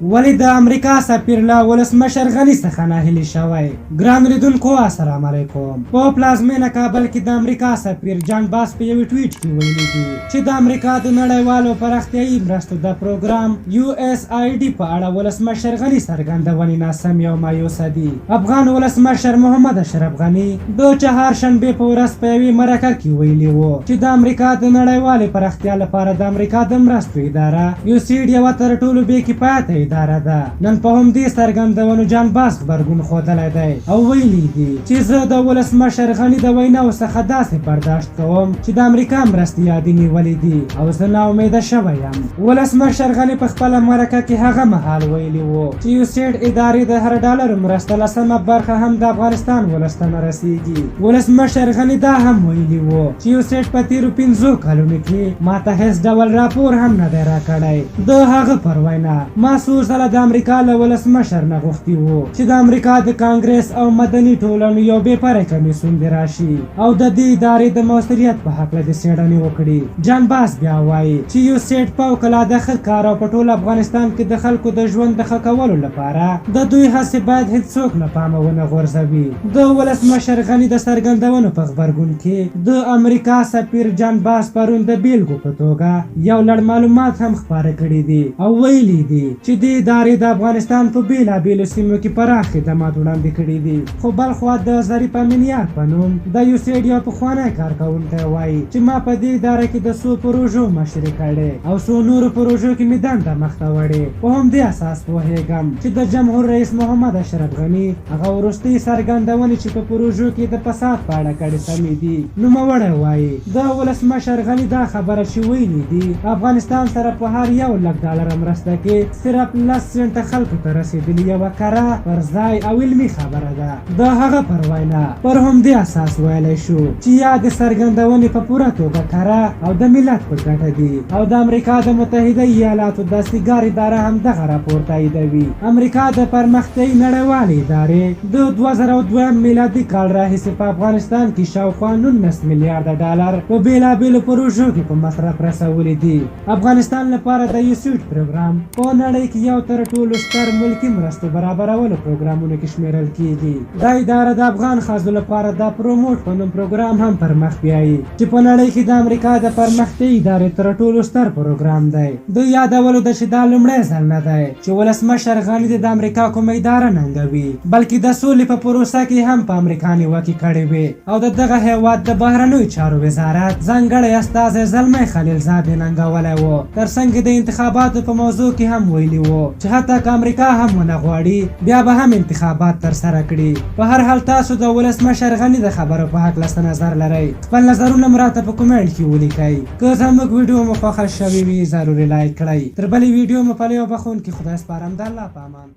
ولې د امریکا سفیر له ولسمشر غني څخه ناهیلی شوی؟ ګران لیدونکو السلام علیکم. په پلازمینه کابل کې د امریکا سفیر جان باس په یوې ټویټ کې ویلي دي چې د امریکا د نړیوالو پراختیایي مرستو د پروګرام یو ایس آی ډي په اړه ولسمشر غني څرګندونې ناسمې او مایوسه دي. افغان ولسمشر محمد اشرف غني د چهارشنبې په ورځ په یوې مرکه کې ویلي وو چې د امریکا د نړیوالې پراختیا لپاره د امریکا د مرستو اداره یوسیډ یوه تر ټولو بې کفایته اداره ده. نن په همدې څرګندونو جان باس غبرګون ښودلی دی او ویلي دي چې زه د ولسمشر غني د ویناو څخه داسې برداشت کوم چې د امریکا مرستې یادې نیولې دي او زه ناامیده شوی یم. ولسمشر غني په خپله مرکه کې هغه مهال ویلي وو چې یوسیډ ادارې د هر ډالر مرسته لسمه برخه هم د افغانستان ولس ته نه رسیږي. ولسمشر غني دا هم ویلي وو چې یوسیډ په تیرو 5 کلونو کې ماته هیڅ ډول راپور هم نه دی راکړی. د هغه پر وینا، ما څو ځله د امریکا له ولسمشر نه غوښتي وو چې د امریکا د کانګریس او مدني ټولنو یو بې پرې کمیسیون دې راشي او د دې ادارې د موثریت په هکله دې څېړنې وکړي. جان باس بیا وايي چې یوسیډ فوق العاده ښه کار او په ټول افغانستان کې د خلکو د ژوند د ښه کولو لپاره د دوی هڅې باید هیڅوک له پامه ونه غورځوي. د ولسمشر غني د څرګندونو په غبرګون کې د امریکا سفیر جان باس پرون د بېلګو په توګه یو لړ معلومات هم خپاره کړي دي او ویلي دي چې دې ادارې د افغانستان په بېلابېلو سیمو کې پراخ خدمات وړاندې کړي دي. خو بلخوا د ظریف امینیار په نوم د یوسیډ یو پخوانی کارکوونکی وايي چې ما په دې اداره کې د څو پروژو مشري کړې او څو نورو پروژو کې مې دنده مخته وړې، په همدې اساس پوهېږم چې د جمهور رئیس محمد اشرف غني هغه وروستۍ څرګندونې چې په پروژو کې د فساد په اړه کړې سمې دي. نوموړی وايي، د ولسمشر غني دا خبره چې ویلي دي افغانستان سره په هر 1 لک ډالره مرسته کې صرف 10 سنټه خلکو ته رسېدلي یوه کره، پر ځای او علمي خبره ده. د هغه پر وینا، پر همدې اساس ویلی شو چې یادې څرګندونې په پوره توګه کره او د ملت په ګټه دي او د امریکا د متحده ایالاتو د سیګار اداره هم دغه راپور تاییدوي. امریکا د پرمختیایي نړیوالې ادارې د 2002 میلادي کال راهیسې په افغانستان کې شاوخوا 19 میلیارده ډالر په بېلابېلو پروژو کې په مصرف رسولي دي. افغانستان لپاره د یوسیډ پروګرام په نړۍ کې یو تر ټولو ستر ملکي مرستو برابرولو پروګرامونو کې شمېرل کېږي. دا اداره د افغان ښځو لپاره د پروموټ په نوم پروګرام هم پر مخ بیایي چې په نړۍ کې د امریکا د پرمختیایي ادارې تر ټولو ستر پروګرام دی. د یادولو ده چې دا لومړی ځل نه دی چې ولسمشر غني د امریکا کومه اداره ننګوي، بلکې د سولې په پروسه کې هم په امریکا نیوکې کړې وې او د دغه هېواد د بهرنیو چارو وزارت ځانګړی استازی زلمی خلیلزاد یې ننګولی و. ترڅنګ یې د انتخاباتو په موضوع کې هم ویلي وو چې حتی که امریکا هم ونه غواړي بیا به هم انتخابات ترسره کړي. په هر حال تاسو د ولسمشر غني د خبرو په هکله څه نظر لرئ؟ خپل نظرونه مو راته په کومنټ کې ولیکئ. که زموږ ویډیو مو خوښه شوې وي ضرور یې لایک کړئ. تر بلې ویډیو مو په لوی او بخښونکي خدای سپارم. د الله په امان.